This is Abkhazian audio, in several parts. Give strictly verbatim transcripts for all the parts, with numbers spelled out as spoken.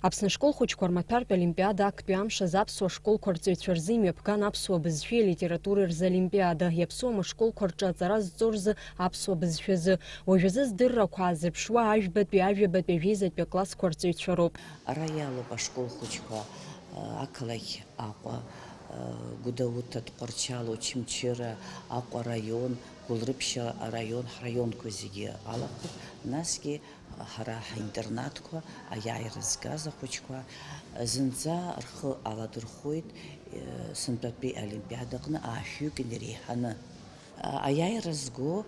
Аԥсны ашколхәыҷқәа рмаҭәартә олимпиада актәи амш азы аԥсуа школқәа рҵаҩцәа рзы имҩаԥган аԥсуа бызшәеи алитературеи рзы олимпиада, иаԥсуам ашколқәа рҿы аҵара зҵо рзы аԥсуа бызшәазы. Уажәазы здыррақәа аазырԥшуа ажәбатәи, ажәабатәи, ажәеизатәи аклассқәа рҵаҩцәа роуп. Ара иалоуп ашколхәыҷқәа, ақалақь Аҟәа, Гәдоуҭа, Тҟәарчал, Очамчыра, Аҟәа араион, Гәылрыԥшь араион, ҳраионқәа зегьы алахәуп, насгьы ҳара ҳаинтернатқәа аиааира згаз ахәыҷқәа зынӡа рхы аладырхәуеит, сынтәатәи олимпиадаҟны аашәҩык инареиҳаны. Аиааира зго,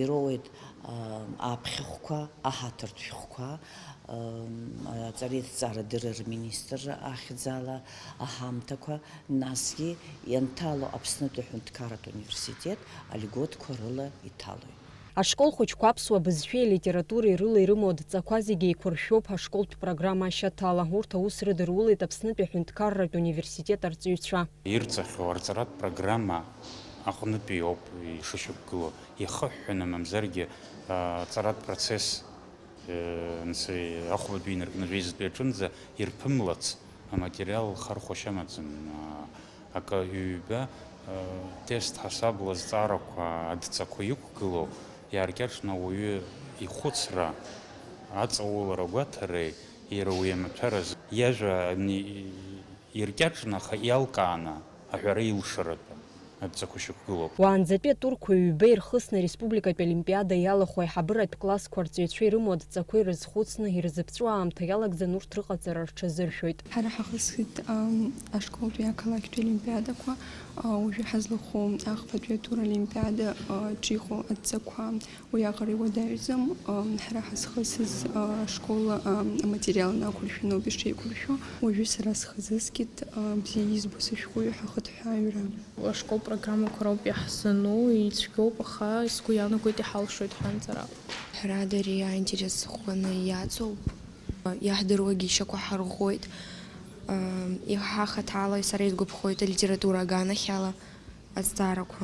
ироуеит, аԥхьахәқәа, аҳаҭыртә шәҟәқәа, аҵареи ҭҵаарадырра рминистрра ахьӡала аҳамҭақәа, насгьы ианҭало Аԥснытәи аҳәынҭқарратә университет алиготқәа рыла иҭалоит. Ашкол хәыҷқәа аԥсуа бызшәеи алитературеи рыла ирымоу адҵақәа зегьы еиқәыршәоуп ашколтә программа ашьаҭала. Урҭ аус рыдырулеит Аԥснытәи аҳәынҭқарратә университет арҵаҩцәа. Ирҵахьоу арҵаратә программа аҟнытәи ауп ишышьақәгылоу, ихыҳәҳәаны, мамзаргьы, аҵаратә процесс, э, анцәа ахәбатәи инаркны жәеизатәи аҿынӡа ирԥымлац аматериал хархәашьа амаӡам. Акы ҩба, э, тест ҳасабла зҵаарақәа адҵақәа иқәгылоу, иааркьаҿны ауаҩы ихәыцра, аҵаулара агәаҭареи иара уи амаҭәаразы иажәа ани-, иркьаҿны, аха иалкааны аҳәара илшаратәы адҵақәа шьақәгылоуп. Уаанӡатәи атурқәа ҩба ирхысны ареспубликатәи олимпиада иалахәу аиҳабыратә классқәа рҵаҩцәа ирымоу адҵақәа ирызхәыцны, ирзыԥҵәо аамҭа иалагӡаны урҭ рыҟаҵара рҽазыршәоит. Ҳара ҳахысхит, ам, ашколтәи ақалақьтәи олимпиадақәа, а, уажәы ҳазлахәу ахԥатәи атур олимпиада, а, ҿиҟәо адҵақәа. Уиаҟара иуадаҩӡам, ам, ҳара ҳазхысыз, а, ашкол, ам, аматериал инақәыршәаны ауп ишеиқәыршәо. Уажәы сара схазыскит, а, бзиа избо сышәҟәыҩҩы ҳахыҭҳәааҩра. Ашкол программақәа роуп иаҳзану, ицәгьоуп, аха сгәы иаанагоит иҳалшоит ҳанҵара. Ҳәарада, ари аинтерес ӷәӷәаны иаҵоуп. Иаҳдыруагьы шьақәа ҳарӷәӷәоит. Ам, иаҳа хаҭала сара исгәаԥхоит алитература аганахьала. Азҵаарақәа.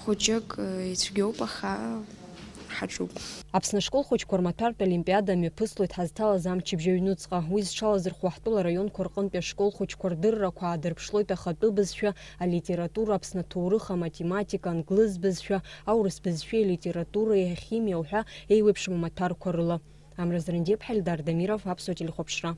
Хәыҷык, э, ицәгьоуп, аха ҳаҿуп. Аԥсны ашкол хәыҷқәа рмаҭәартә олимпиада мҩаԥыслоит ҳазҭалаз амчыбжь аҩнуҵҟа. Уи зҽалазырхәуа ҳтәыла араионқәа рҟынтәи ашкол хәыҷқәа рдыррақәа аадырԥшлоит ахатәы бызшәа, алитература, Аԥсны аҭоурых, аматематика, англыз бызшәа, аурыс бызшәеи алитературеи, ахимиа уҳәа еиуеиԥшым амаҭәарқәа рыла. Амра Зрандиаԥҳа, Эльдар Дамиров, Аԥсуа телехәаԥшра.